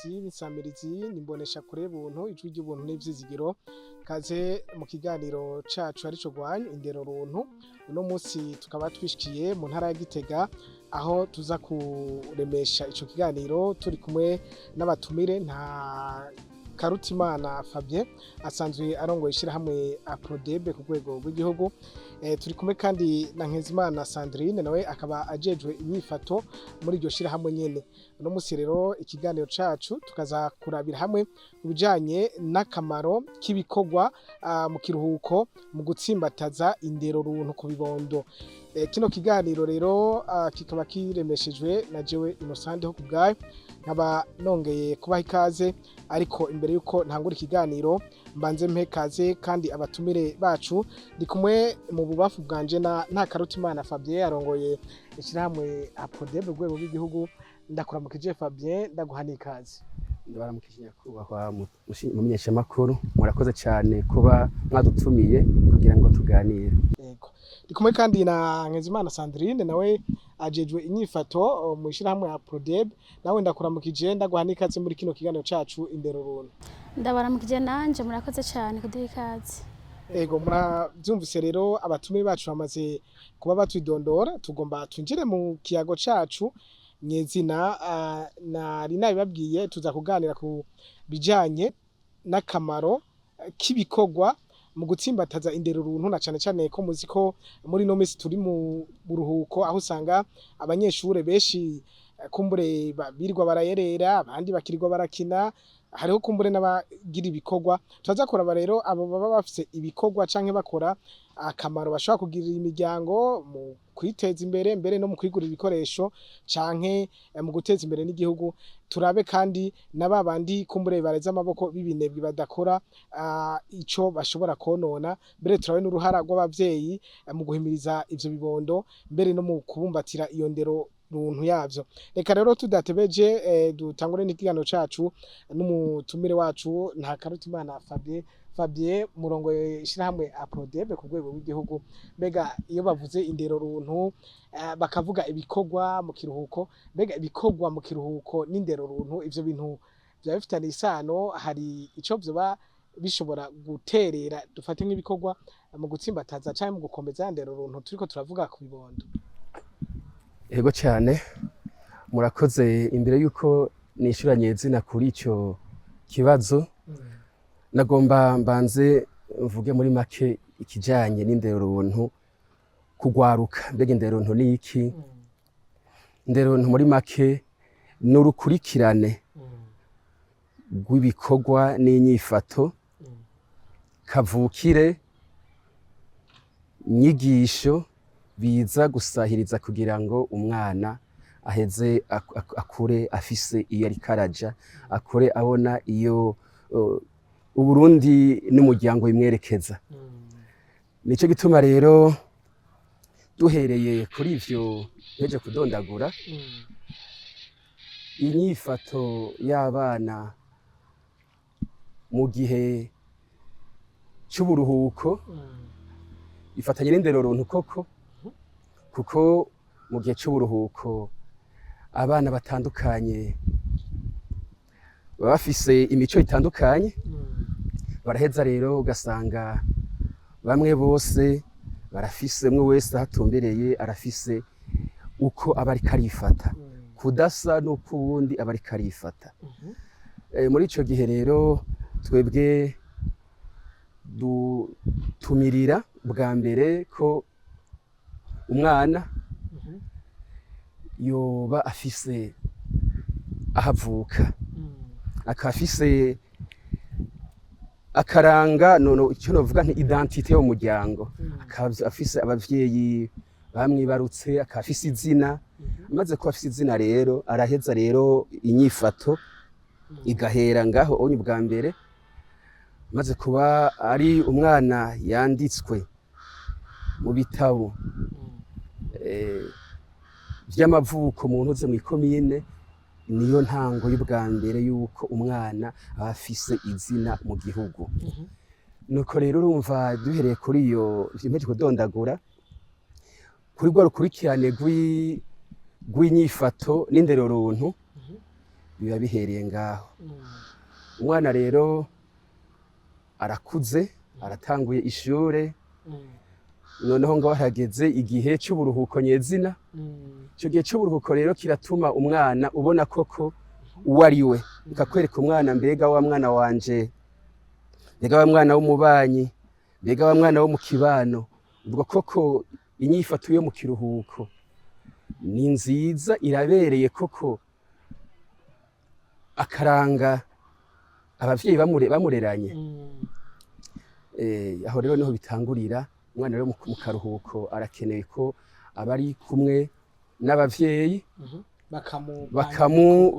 Bakunzi b'insamirizi nimbonesha kure buntu, ijwi ry'ubuntu n'ivyizigiro, kaze mu kiganiro cacu arico gwanyu Indero Runtu. Uno munsi tukaba twishikiye mu ntara ya Gitega, aho tuza kuremesha ico kiganiro turi kumwe n'abatumire. Ntakarutimana Fabien asanzwe arongoye ishirahamwe APRODEB ku rwego rw'igihugu. Turi kumwe kandi na Nkezimana Sandrine, nawe akaba ajejwe inyifato muri iryo shirahamwe nyene. Uno munsi rero ikiganiro cacu tukaza kurabira hamwe ibijanye n'akamaro k'ibikorwa mu kiruhuko mu gutsimbataza indero runtu ku bibondo. Kino kiganiro rero kikaba kiremeshejwe na jewe Innocent ho kubwayo, nkaba nongeye kubaha ikaze. Ariko imbere yuko ntangura ikiganiro, mbanze mpe kaze kandi abatumire bacu. Ndi kumwe mu bubafu bwanje na Ntakarutimana Fabien, arongoye ishirahamwe APRODEB rwego rw'igihugu. Ndakuramukije Fabien, ndaguha n'ikaze. Ndabaramukije nyakubahwa mumenyeshamakuru, murakoze cyane kuba mwadutumiye kugira ngo tuganire. Yego. Ndi kumwe kandi na Nkezimana Sandrine, nawe ajejwe inyifato mu ishirahamwe APRODEB. Nawe ndakuramukije, ndaguha n'ikaze muri kino kiganiro cacu Indero Runtu. Ndabaramukije nanje, murakoze cyane kuduha ikaze. Ego, muravyumvise rero, abatumire bacu bamaze kuba batwidondora, tugomba twinjire mu kiyago cacu nyezina. Nari nabibabwiye, tuza kuganira ku bijanye n'akamaro k'ibikorwa mu gutsimbataza indero runtu, na cane cane ko muzi ko muri ino minsi turi mu buruhuko, aho usanga abanyeshure benshi kumbure birirwa barayerera, abandi bakirirwa barakina. Hariho kumbure n'abagira ibikorwa. Turaza kuraba rero abo baba bafise ibikorwa canke bakora, akamaro bashobora kugirira imiryango mu kwiteza imbere, mbere no mu kwigurira ibikoresho canke mu guteza imbere n'igihugu. Turabe kandi na babandi kumbure bareze amaboko b'ibinebwe badakora, ico bashobora konona. Mbere turabe n'uruhara rw'abavyeyi mu guhimiriza ivyo bibondo, mbere no mu kubumbatira iyo ndero runtu yavyo. Reka rero tudatebeje dutangure n'ikiganiro cacu n'umutumire wacu Ntakarutimana Fabien. Fabien, murongoye ishirahamwe APRODEB ku rwego rw'igihugu. Mbega iyo bavuze indero runtu, bakavuga ibikorwa mu kiruhuko, mbega ibikorwa mu kiruhuko n'indero runtu, ivyo bintu vyaba bifitaniye isano? Hari ico vyoba bishobora guterera, dufate nk'ibikorwa mu gutsimbataza canke mu gukomeza ya ndero runtu turiko turavuga ku bibondo? Yego cyane, murakoze. Imbere yuko nishuranye izina kuri ico kibazo, nagomba mbanze mvuge muri make ikijanye n'indero runtu kugwaruka. Mbega indero runtu ni iki? Indero runtu muri make ni urukurikirane rw'ibikorwa n'inyifato kavukire, nyigisho biza gusahiriza kugira ngo umwana aheze akure afise iyo ariko araja, akure abona iyo Uburundi n'umuryango bimwerekeza. Nico gituma rero duhereye kuri ivyo mpeje kudondagura, inyifato y'abana mu gihe c'uburuhuko ifatanye n'indero runtu koko, kuko mu gihe c'uburuhuko abana batandukanye baba bafise imico itandukanye. Baraheza rero ugasanga bamwe bose barafise, umwe wese aho atumbereye arafise uko aba ariko arifata, kudasa n'uko uwundi aba ariko arifata. Muri ico gihe rero twebwe dutumirira bwa mbere ko umwana yoba afise aho avuka, akaba afise akaranga, nono icyo novuga nti identité yo mu muryango, akaba afise abavyeyi bamwibarutse, akaba afise izina. Amaze kuba afise izina rero, araheza rero inyifato igahera ngaho onye. Ubwa mbere amaze kuba ari umwana yanditswe mu bitabo vy'amavuko mu ntuze mw'ikomine, niyo ntango y'ubwa mbere yuko umwana aba afise izina mu gihugu. Nuko rero urumva, duhereye kuri iyo ivyo kudondagura, kuri rwa rukurikirane rw'inyifato n'indero runtu. Biba bihereye ngaho. Umwana rero arakuze, aratanguye ishure, noneho ngo harageze igihe c'uburuhuko nyezina. Ico gihe c'uburuhuko rero kiratuma umwana ubona koko uwo ari we, bikakwereka umwana: mbega wa mwana wanje, mbega wa mwana w'umubanyi, mbega wa mwana wo mu kibano, ubwo koko inyifato yo mu kiruhuko ni nziza, irabereye koko akaranga abavyeyi bamureranye? Aho rero niho bitangurira. Umwana rero mu karuhuko arakeneye ko aba ari kumwe n'abavyeyi,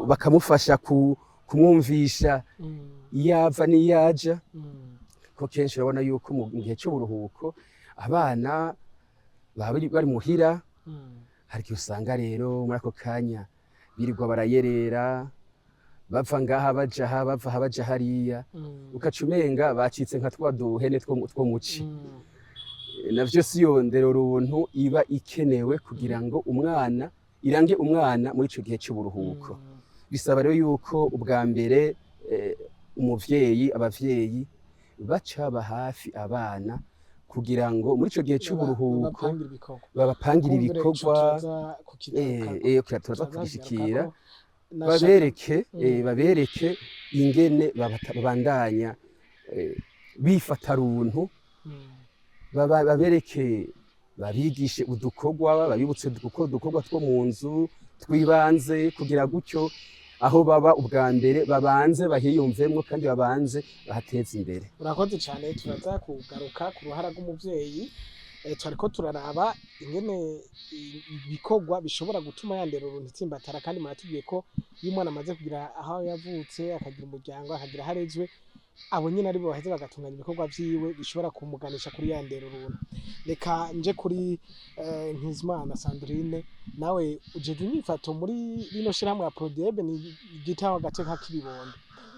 bakamufasha kumwumvisha iyo ava n'iyo aja, ko kenshi urabona yuko mu gihe c'uburuhuko abana baba bari muhira. Hari igihe usanga rero muri ako kanya birirwa barayerera, bava ngaha baja aha, bava aha baja hariya, ugaca umenga bacitse nka twa duhene two muci. Navyo si yo ndero runtu iba ikenewe kugira ngo umwana irange umwana muri ico gihe c'uburuhuko. Bisaba rero yuko ubwa mbere umuvyeyi, abavyeyi baca baba hafi abana kugira ngo muri ico gihe c'uburuhuko babapangira ibikorwa. Babapangira Kumbure ico ibikorwa. Turaza kukigarukako. Turaza Turaza kugishikira. kukigarukako. Babereke babereke ingene babandanya bifata runtu, babereke, babigishe udukorwa, babibutse gukora udukorwa two mu nzu twibanze, kugira gutyo aho baba ubwa mbere babanze bahiyumvemwo kandi babanze bahateze imbere. Urakoze cyane. Turaza kugaruka ku ruhara rw'umuvyeyi. Twariko turaraba ingene ibikorwa bishobora gutuma ya ndero runtu itsimbatara, kandi muratubwiye ko iyo umwana amaze kugira aho yavutse, akagira umuryango, akagira aho arezwe, abo nyene aribo baheza bagatunganya ibikorwa vyiwe bishobora kumuganisha kuri ya ndero runtu. Reka nje kuri Nkizimana Sandrine, nawe ujejwe inyifato muri rino shirahamwe ya Prodeb, ni ryitaho agateka k'ibibondo.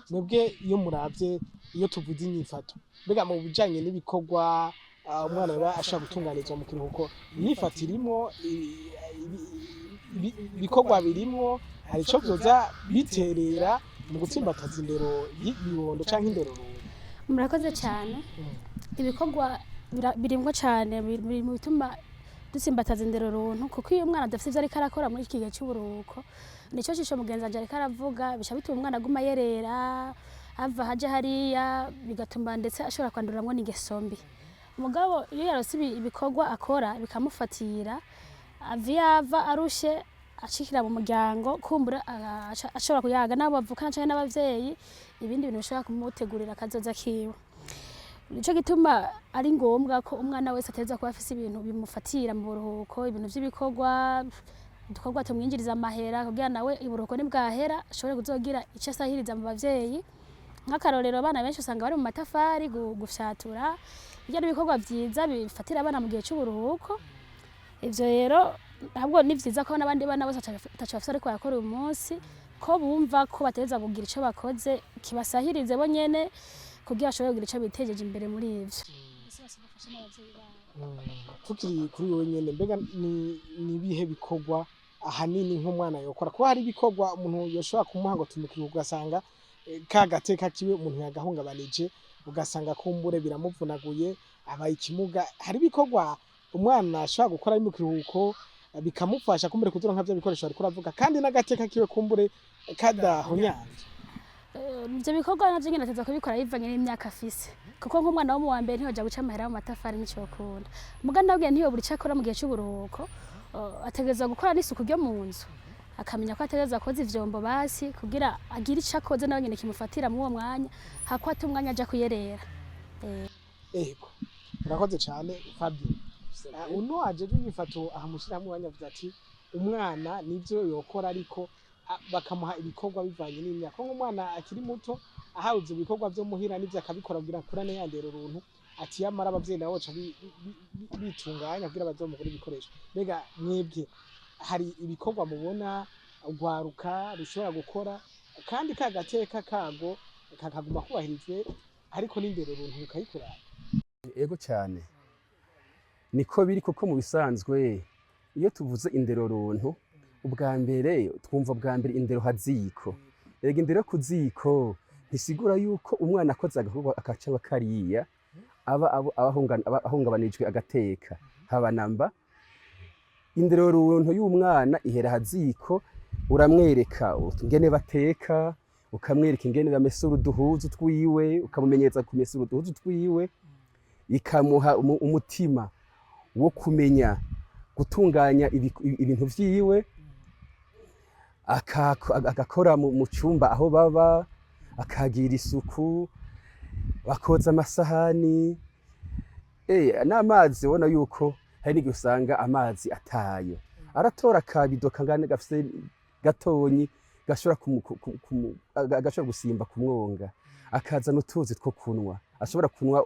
Mwebwe iyo muravye, iyo tuvuze inyifato, mbega mu bijanye n'ibikorwa umwana aba ashobora gutunganirizwa mu kiruhuko, inyifato irimwo, ibikorwa birimwo, hari ico vyoza biterera mu gutsimbataza indero y'ibibondo canke indero runtu? Murakoze cyane. Ibikorwa birimwo cyane, biri mu bituma dutsimbataza indero runtu, kuko iyo umwana adafite ivyo ariko arakora muri iki gihe cy'uburuhuko, nico cisho mugenzi wanje ariko aravuga, bica bituma umwana aguma yerera, ava haja hariya, bigatuma ndetse ashobora kwanduramwo n'ingeso mbi. Mugabo iyo yaronse ibikorwa akora bikamufatira, ava iyo ava arushe, ashikira mu muryango, kumbura ashobora kuyaga n'abo bavukana canke n'abavyeyi, ibindi bintu bishobora kumutegurira akazoza kiwe. Nico gituma ari ngombwa ko umwana wese ategerezwa kuba afise ibintu bimufatira mu buruhuko, ibintu vy'ibikorwa, udukorwa tumwinjiriza amahera, kugira nawe iburuhuko nibwahera ashobore kuzogira ico asahiriza mu bavyeyi. Nk'akarorero, abana benshi usanga bari mu matafari gufyatura. Ivyo ni ibikorwa vyiza bifatira abana mu gihe c'uburuhuko. Ivyo rero ntabwo ni vyiza ko n'abandi bana bose ataco bafise ariko barakora uyu munsi, ko bumva ko bategerezwa kugira ico bakoze kibasahirize bo nyene, kugira bashobore kugira ico bitejeje imbere muri ivyo. Tukiri kuri wowe nyene, mbega ni ibihe bikorwa ahanini nk'umwana yokora? Kuba hari ibikorwa umuntu yoshobora kumuha ngo tumukire, ugasanga ka gateka kiwe umuntu yagahungabanije, ugasanga kumbure biramuvunaguye, abaye ikimuga. Hari ibikorwa umwana ashobora gukora ari mu kiruhuko bikamufasha kumbure kuzoronka vya bikoresho ariko uravuga, kandi n'agateka kiwe kumbure kadahonyanzwe? Ivyo bikorwa navyo nyene ateza kubikora bivanye n'imyaka afise, kuko nk'umwana wo mu wa mbere ntiyoja guca amahera mu matafari, nticokunda. Muga nabwiye ntiyobura ico akora mu gihe c'uburuhuko. Ategerezwa gukora n'isuku ryo mu nzu, akamenya ko ategerezwa koza ivyombo basi, kugira agire ico akoze nawe nyene kimufatira muri uwo mwanya, hako ata umwanya aja kuyerera. Ego, urakoze cane, Fabio. Uno ajejwe inyifato aha mushirahamwe wanyavuze ati umwana nivyo yokora, ariko bakamuha ibikorwa bivanye n'imyaka, ko nk'umwana akiri muto ahawe ivyo bikorwa vyo muhira n'ivyo akabikora kugira akurane ya ndero runtu. Ati yamara abavyeyi nabo baca bitunganya kugira bazomugure ibikoresho. Mbega mwebwe hari ibikorwa mubona urwaruka rushobora gukora kandi ka gateka kago kakaguma kubahirijwe, ariko n'indero runtu rukayikurana? Ego cyane, niko biri, kuko mu bisanzwe iyo tuvuze indero runtu, ubwa mbere twumva bwa mbere indero haziko. Erega indero yo ku ziko ntisigura yuko umwana akoze agakorwa akaca kariya aba ahungabanijwe agateka, haba namba. Indero runtu y'umwana ihera haziko. Uramwereka ingene bateka, ukamwereka ingene bamesura uduhuzu twiwe, ukamumenyereza kumesura uduhuzu twiwe, ikamuha umutima wo kumenya gutunganya ibintu vyiwe, agakora mu cumba aho baba, akagira isuku, bakoza amasahani n'amazi. Ubona yuko hari n'igihe usanga amazi atayo, aratora akabido kangana gafise gatonyi gashobora gusimba ku mwonga, akazana utuzi two kunwa ashobora kunwa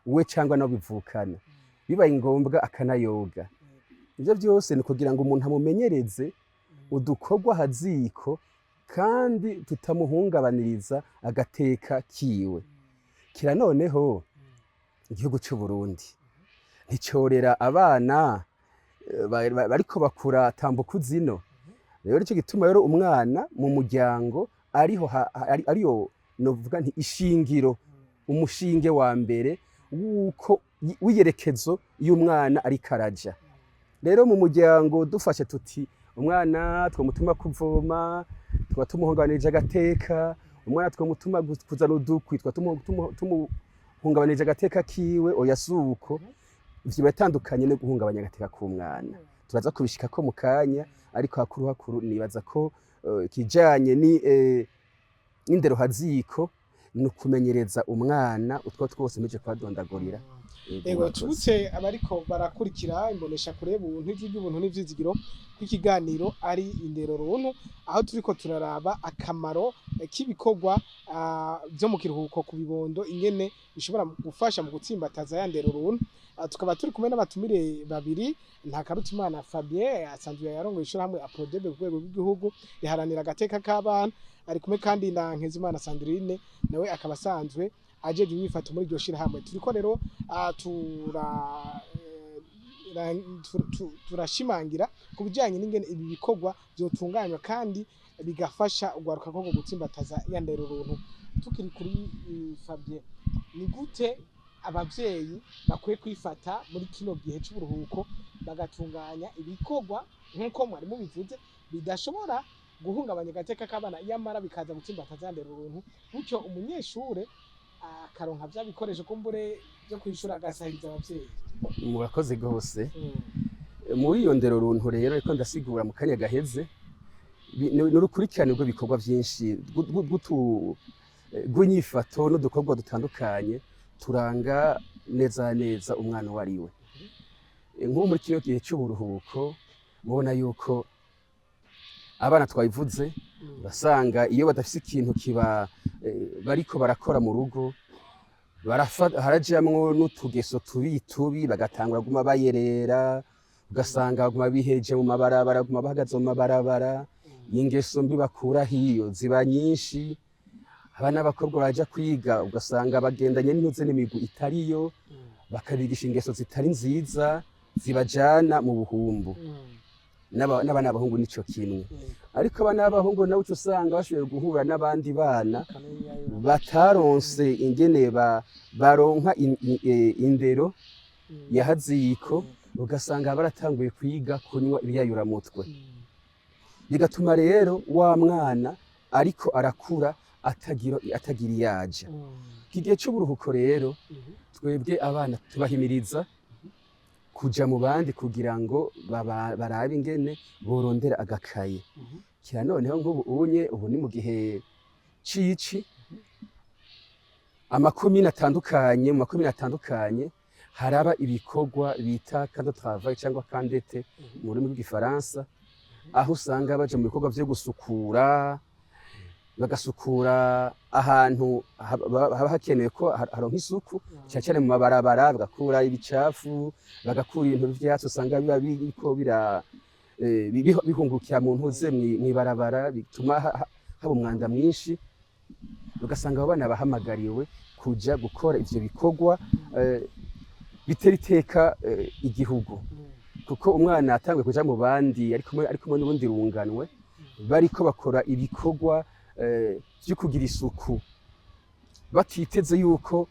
we cyangwa nabo bivukana, bibaye ngombwa akanayoga. Ivyo byose ni kugira ngo umuntu amumenyereze udukorwa haziko kandi tutamuhungabaniriza agateka kiwe. Kira noneho igihugu c'u Burundi nticorera abana bariko bakura tambuka zino. Rero nico gituma rero umwana mu muryango ariho ariyo novuga nti ishingiro, umushinge wa mbere wuko w'iyerekezo y'umwana ariko araja. Rero mu muryango dufashe tuti umwana twamutuma kuvoma, tuba tumuhungabanirije agateka. Umwana twamutuma kuzana udukwi, tuba tumuhungabanirije agateka kiwe. Oya, suko ivyo biratandukanye no guhungabanya agateka k'umwana. Turaza kubishikako mu kanya, ariko hakuru hakuru nibaza ko ikijanye ni n'indero haziko ni ukumenyereza umwana utwo twose mpejeje kubadondagurira. Yego, Ego. Murakoze. Tubutse abariko barakurikira imbonesha kure buntu, ijwi ry'ubuntu n'ivyizigiro, kw'ikiganiro ari indero runtu, aho turiko turaraba akamaro k'ibikorwa vyo mu kiruhuko ku bibondo, ingene bishobora gufasha mu gutsimbataza ya ndero runtu. Tukaba turi kumwe n'abatumire babiri: Ntakarutimana Fabien, asanzwe yarongoye ishirahamwe APRODEB ku rwego rw'igihugu riharanira agateka k'abana, ari kumwe kandi na Nkezimana Sandrine, nawe akaba asanzwe ajejwe inyifato muri iryo shirahamwe. Turiko rero turashimangira ku bijanye n'ingene ibi bikorwa vyotunganywa kandi bigafasha urwaruka koko gutsimbataza ya ndero runtu. Tukiri kuri Fabien, ni gute abavyeyi bakwiye kwifata muri kino gihe c'uburuhuko bagatunganya ibikorwa nk'uko mwari mubivuze bidashobora guhungabanya agateka k'abana, yamara bikaza gutsimbataza ya ndero runtu, gutyo umunyeshure akaronka vya bikoresho kumbure vyo kwishura, agasahiriza abavyeyi? Murakoze rwose. Muri iyo ndero runtu rero, ariko ndasigura mu kanya gaheze, ni urukurikirane rw'ibikorwa byinshi rw'inyifato n'udukorwa dutandukanye turanga neza neza umwana uwo ari we. Nk'ubu muri kino gihe cy'uburuhuko mubona yuko abana twabivuze, urasanga iyo badafise ikintu kiba bariko barakora mu rugo, harajamwo n'utugeso tubi tubi, bagatangura guma bayerera, ugasanga baguma biheje mu mabarabara, baguma bahagaze mu mabarabara. Ingeso mbi bakura hiyo ziba nyinshi. Abana b'abakobwa baja kwiga, ugasanga bagendanye n'intuze n'imigwi itariyo, bakabigisha ingeso zitari nziza zibajana mu buhumbu. N'abana b'abahungu nico kimwe, ariko abana b'abahungu nabo uca usanga bashoboye guhura n'abandi bana bataronse ingene baronka indero ya haziko, ugasanga baratanguye kwiga kunywa ibiyayuramutwe, bigatuma rero wa mwana ariko arakura atagira iyaja. Iki gihe c'uburuhuko rero, twebwe abana tubahimiriza kuja mu bandi kugira ngo barabe ingene borondera agakaye. Kira noneho nk'ubu unye, ubu ni mu gihe cici, amakomine atandukanye, mu makomine atandukanye haraba ibikorwa bita camp de travail cyangwa camp d'été mu rurimi rw'igifaransa, aho usanga baja mu bikorwa vyo gusukura, bagasukura ahantu haba hakenewe ko haronka isuku, cyane cyane mu mabarabara, bagakura ibicafu, bagakura ibintu vy'ivyatsi usanga biba biriko bira bihungukira mu ntuze mw'ibarabara, bituma haba umwanda mwinshi. Ugasanga abo bana bahamagariwe kuja gukora ivyo bikorwa bitera iteka igihugu, kuko umwana atanguye kuja mu bandi, ari kumwe n'urundi runganwe bariko bakora ibikorwa. vyo kugira isuku batiteze yuko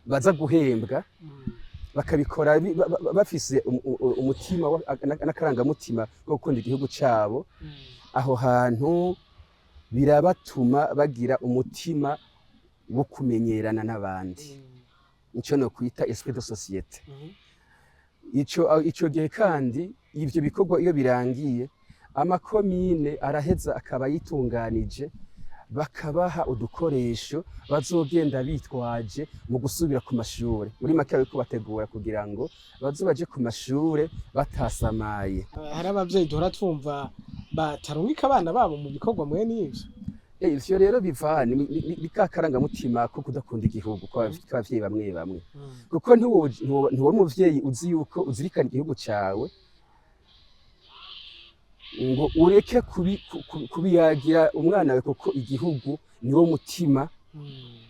baza guhembwa, bakabikora bafise umutima n'akarangamutima ko gukunda igihugu cabo. Aho hantu birabatuma bagira umutima wo kumenyerana n'abandi, ico no kwita esprit de société. Ico gihe kandi ivyo bikorwa iyo birangiye, amakomine araheza akaba yitunganije, bakabaha udukoresho bazogenda bitwaje mu gusubira ku mashure. Muri make bariko bategura kugira ngo baze baje ku mashure batasamaye. Hari abavyeyi duhora twumva batarungika abana babo mu bikorwa mwene ivyo. Ivyo rero biva ni ka karangamutima ko kudakunda igihugu kw'abavyeyi bamwe bamwe, kuko ntiwori umuvyeyi uzi yuko uzirikana igihugu cawe ngo ureke kubiyagira umwana wawe, kuko igihugu niwo mutima,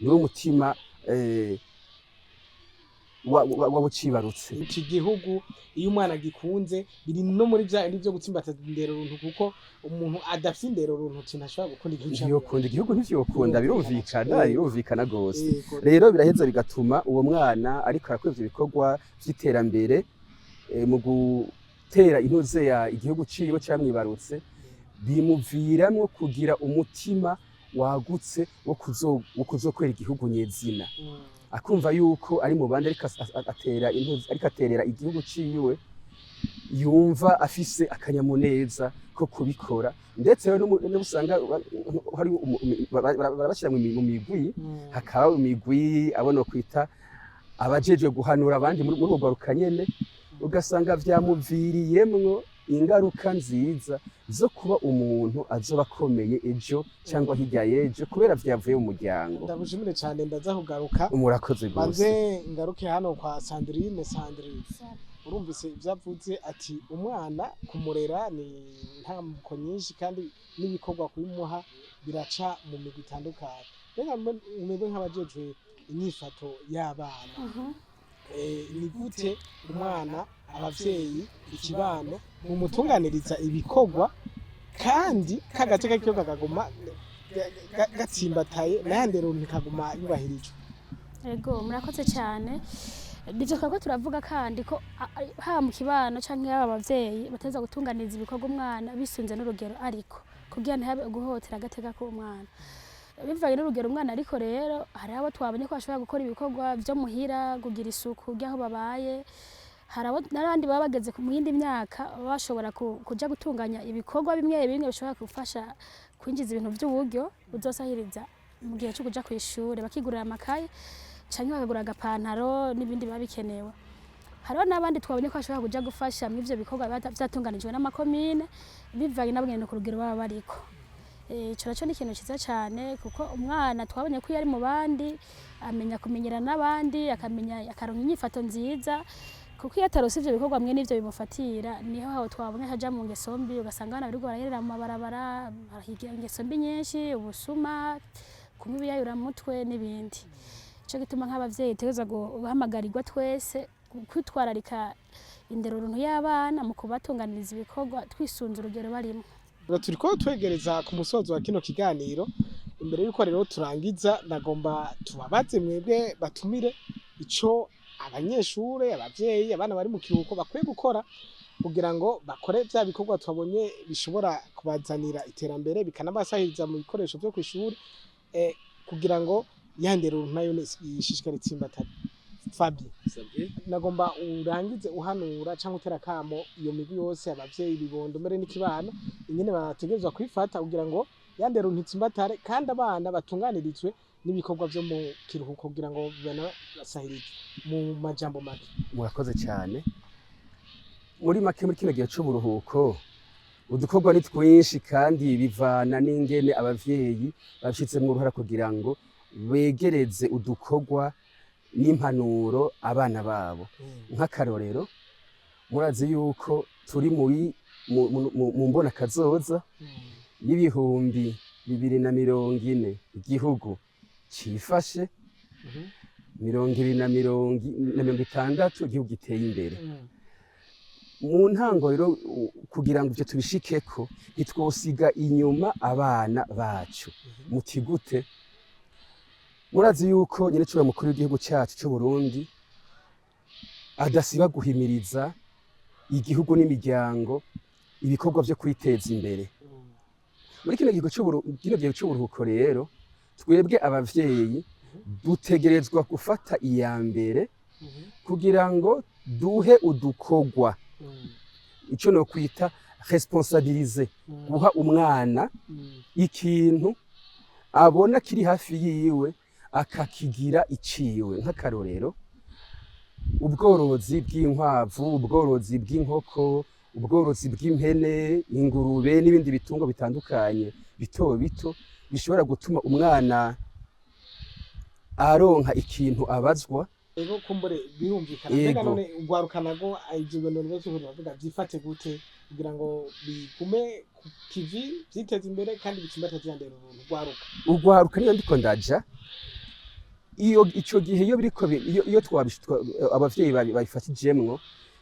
niwo mutima w'ucibarutse. Iki gihugu iyo umwana agikunze biri no muri vya bindi vyo gutsimbataza indero runtu, kuko umuntu adafise indero runtu ntashobora gukunda igihugu cawe. Ntiyokunda igihugu, ntivyokunda, birumvikana, birumvikana gose. Yego. Rero biraheza bigatuma uwo mwana ariko arakora ivyo bikorwa vy'iterambere mu gutera intuze ya igihugu ciwe camwibarutse, bimuviramwo kugira umutima wagutse wo kuzokorera igihugu nyezina, akumva yuko ari mu bandi ariko atera intuze, ariko aterera igihugu ciwe, yumva afise akanyamuneza ko kubikora. Ndetse rero n'usanga hari barabashyira mu migwi, hakaba imigwi abo no kwita abajejwe guhanura abandi muri urwo rwaruka nyene, ugasanga vyamuviriyemwo ingaruka nziza zo kuba umuntu azoba akomeye ejo cyangwa hirya y'ejo, kubera vyavuye mu muryango. Ndabushimire cyane, ndaza kugaruka. Murakoze Banze gose. ngaruke hano kwa Sandrine. Sandrine, urumvise ibyo avuze, ati umwana kumurera ni ntambuko nyinshi, kandi n'ibikorwa kubimuha biraca mu migwi itandukanye. Mbega mwebwe nk'abajejwe inyifato y'abana, ni gute umwana, abavyeyi, ikibano mumutunganiriza ibikorwa kandi kagateka kiyo kakaguma gatsimbataye, n'ayandi ntikaguma yubahirijwe? Ego, murakoze cyane. Nivyo twako turavuga kandi ko haba mu kibano canke haba abavyeyi bateza gutunganiriza ibikorwa umwana bisunze n'urugero, ariko kugira ntihabe guhohotera agateka k'umwana bivanye n'urugero umwana. Ariko rero hari abo twabonye ko bashobora gukora ibikorwa vyo muhira, kugira isuku ry'aho babaye. Hari abo n'abandi baba bageze mu yindi myaka, baba bashobora kuja gutunganya ibikorwa bimwe bimwe bishobora gufasha kwinjiza ibintu vy'uburyo buzosahiriza mu gihe cyo kuja kw'ishure, bakigurira amakaye canke bakagura agapantaro n'ibindi biba bikenewe. Hariho n'abandi twabonye ko bashobora kuja gufasha muri ivyo bikorwa biba vyatunganijwe n'amakomine, bivanye nabo nyene ku rugero baba bariko. Ico naco ni ikintu ciza cane, kuko umwana twabonye ko iyo ari mu bandi amenya kumenyerana n'abandi, akamenya, akaronka inyifato nziza, kuko iyo atarose ivyo bikorwa mwe n'ivyo bimufatira, niho aho twabonye akaja mu ngeso mbi, ugasanga abana bariko barayerera mu mabarabara, barahigira ingeso mbi nyinshi, ubusuma, kunywa ibiyayuramutwe n'ibindi. Ico gituma nk'abavyeyi tutegerezwa guhamagarirwa twese kwitwararika indero runtu y'abana mu kubatunganiriza ibikorwa twisunze urugero barimwo. Turiko twegereza ku musozo wa kino kiganiro. Imbere yuko rero turangiza, nagomba tubabaze mwebwe batumire ico abanyeshure, abavyeyi, abana bari mu kiruhuko bakwiye gukora kugira ngo bakore vya bikorwa twabonye bishobora kubazanira iterambere, bikanabasahiriza mu bikoresho vyo kw'ishuri, kugira ngo ya ndero nayo ishishikare itsimbatare. Fabien, nagomba urangize uhanura cyangwa utera akamo iyo migwi yose, abavyeyi, ibibondo, mbere n'ikibano, ingene bategerezwa kwifata kugira ngo ya ndero ntitsimbatare kandi abana batunganirizwe n'ibikorwa vyo mu kiruhuko kugira ngo banabasahirize, mu majambo make. Murakoze cyane. Muri make, muri kino gihe c'uburuhuko udukorwa ni twinshi, kandi bivana n'ingene abavyeyi babishizemwo uruhara kugira ngo begereze udukorwa n'impanuro abana babo. Nk'akarorero, murazi yuko turi muri mu mbona kazoza y'2040, igihugu cifashe, 2060 igihugu giteye imbere. Mu ntango rero, kugira ngo ivyo tubishikeko, ntitwosiga inyuma abana bacu. Muti gute? Murazi yuko nyenecubahiro mukuru w'igihugu cacu c'Uburundi adasiba guhimiriza igihugu n'imiryango ibikorwa vyo kwiteza imbere. Muri kino gihe c'uburuhuko rero, twebwe abavyeyi dutegerezwa gufata iya mbere kugira ngo duhe udukorwa, ico no kwita responsabiliser, guha umwana ikintu abona kiri hafi yiwe akakigira iciwe. Nk'akarorero, ubworozi bw'inkwavu, ubworozi bw'inkoko, ubworozi bw'impene, ingurube n'ibindi bitungwa bitandukanye bito bito bishobora gutuma umwana aronka ikintu abazwa. Ego, kumbure birumvikana. Mbega Yego. none ugwaruka nago, ivyo bintu rero turiko turavuga, vyifate gute kugira ngo bigume ku kivi, vyiteze imbere kandi bitsimbataze ya ndero runtu, ugwaruka? Ugwaruka niyo ndiko ndaja. Iyo ico gihe iyo biriko iyo abavyeyi babifatijemwo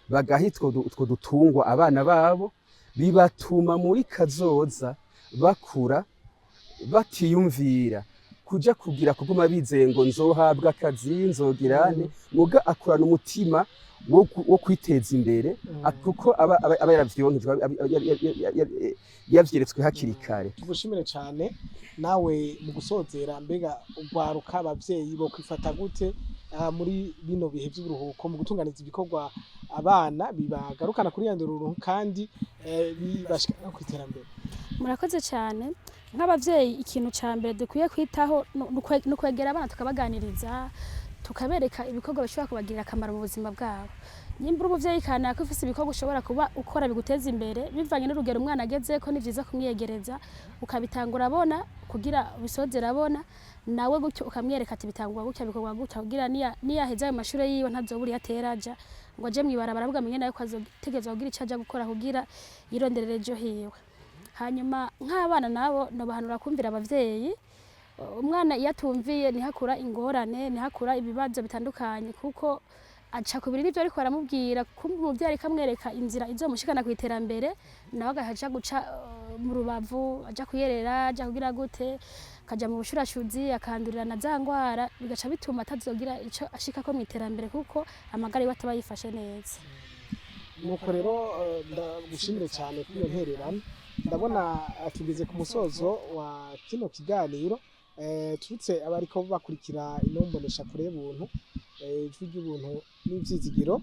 bagaha utwo dutungwa abana babo, bibatuma muri kazoza bakura batiyumvira kuja kugira kuguma bizeye ngo nzohabwa akazi, nzogirane. Muga akurana umutima wo kwiteza imbere, kuko aba yaravyonkejwe, yavyeretswe hakiri kare. Tugushimire cyane. Nawe mu gusozera, mbega ugwaruka, abavyeyi bo kwifata gute muri bino bihe by'uburuhuko mu gutunganiza ibikorwa abana bibagarukana kuri ya ndero runtu kandi bibashikana ku iterambere? Murakoze cyane. Nk'abavyeyi, ikintu ca mbere dukwiye kwitaho ni ukwegera abana, tukabaganiriza, tukabereka ibikorwa bishobora kubagirira akamaro mu buzima bwabo. Nimba uri umuvyeyi kanaka ufise ibikorwa ushobora kuba ukora biguteza imbere, bivanye n'urugero umwana agezeko, ni vyiza kumwiyegereza, ukabitangura abona kugira ubisozere abona nawe. Gutyo ukamwereka ati bitangwa gutya, bikorwa gutya, kugira niyaheza ayo mashure yiwe ntazobura iyo atera aja ngo aje mw'ibarabara, ahubwo amenye nawe ko azotegerezwa kugira ico aja gukora kugira yironderere ejo hiwe. Hanyuma nk'abana nabo nobahanura kumvira abavyeyi. Umwana iyo atumviye ntihakura ingorane, ntihakura ibibazo bitandukanye, kuko aca kubiri n'ivyo ariko baramubwira. Kumva umuvyeyi ariko amwereka inzira izomushikana ku iterambere, nawe agaca guca mu rubavu, aja kuyerera, aja kugira gute, akaja mu bushurashuzi, akandurira na za ngwara, bigaca bituma atazogira ico ashikako mu iterambere, kuko amagara yiwe ataba yifashe neza. Nuko rero, ndagushimire cyane kuri iyo ntererano. Ndabona tugeze ku musozo wa kino kiganiro. Turutse abariko bakurikira ino mbonesha kure y'ubuntu, ijwi ry'ubuntu n'ivyizigiro,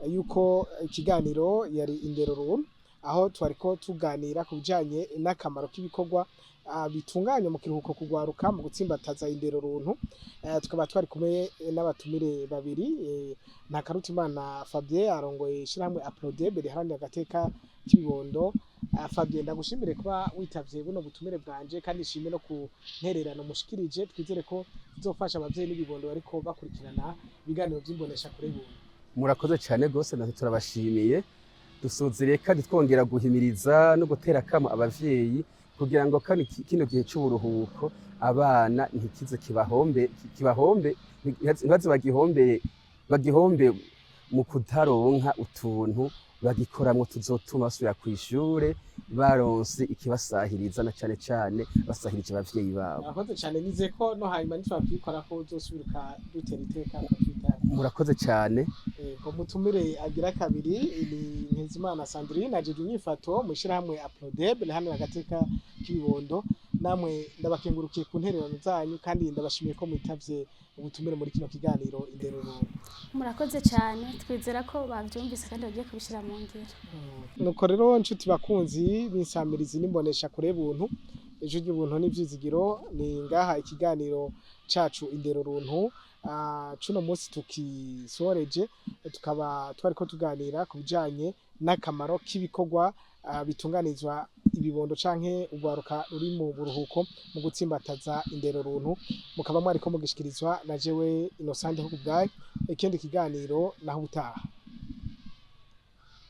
yuko ikiganiro yari indero runtu, aho twariko tuganira ku bijanye n'akamaro k'ibikorwa bitunganywa mu kiruhuko kugwaruka mu gutsimbataza indero runtu. Tukaba twari kumwe n'abatumire babiri, Ntakarutimana Fabien arongoye ishirahamwe APRODEB riharanira agateka k'ibibondo. Fabien, ndagushimire kuba witavye buno butumire bwanje, kandi nshime no ku ntererano mushikirije. Twizere ko bizofasha abavyeyi n'ibibondo bariko bakurikirana ibiganiro vy'imbonesha kure y'ubuntu. Murakoze cyane rwose, natwe turabashimiye. Dusozereye kandi twongera guhimiriza no gutera akamo abavyeyi kugira ngo kano kino gihe c'uburuhuko abana ntikize kibahombe, ntibaze bagihombe mu kutaronka utuntu bagikoramwo tuzotuma basubira kw'ishure baronse ikibasahiriza, na cane cane basahirije abavyeyi babo. Murakoze cyane. Nize ko no hanyuma nitwakwikora ko uzosubira ukadutera iteka ukatwitaba. Murakoze cyane. Ko mutumire agira kabiri ni Nkizimana Sandrine, ajejwe inyifato mu ishirahamwe APRODEB riharanira agateka k'ibibondo. Namwe ndabakengurukiye ku ntererano zanyu, kandi ndabashimiye ko mwitavye ubutumire muri kino kiganiro indero runtu. Murakoze cyane. Twizera ko bavyumvise kandi bagiye kubishira mu ngiro. Nuko rero, nshuti bakunzi b'insamirizi n'imbonesha kure buntu, ijwi ry'ubuntu n'ivyizigiro, ni ngaha ikiganiro cacu indero runtu cuno munsi tukisoreje. Tukaba twariko tuganira ku bijanye n'akamaro k'ibikorwa bitunganizwa ibibondo canke urwaruka ruri mu buruhuko mu gutsimbataza indero runtu. Mukaba mwariko mugishikirizwa na jewe Innocent Kubwayo. Ikindi kiganiro naho ubutaha.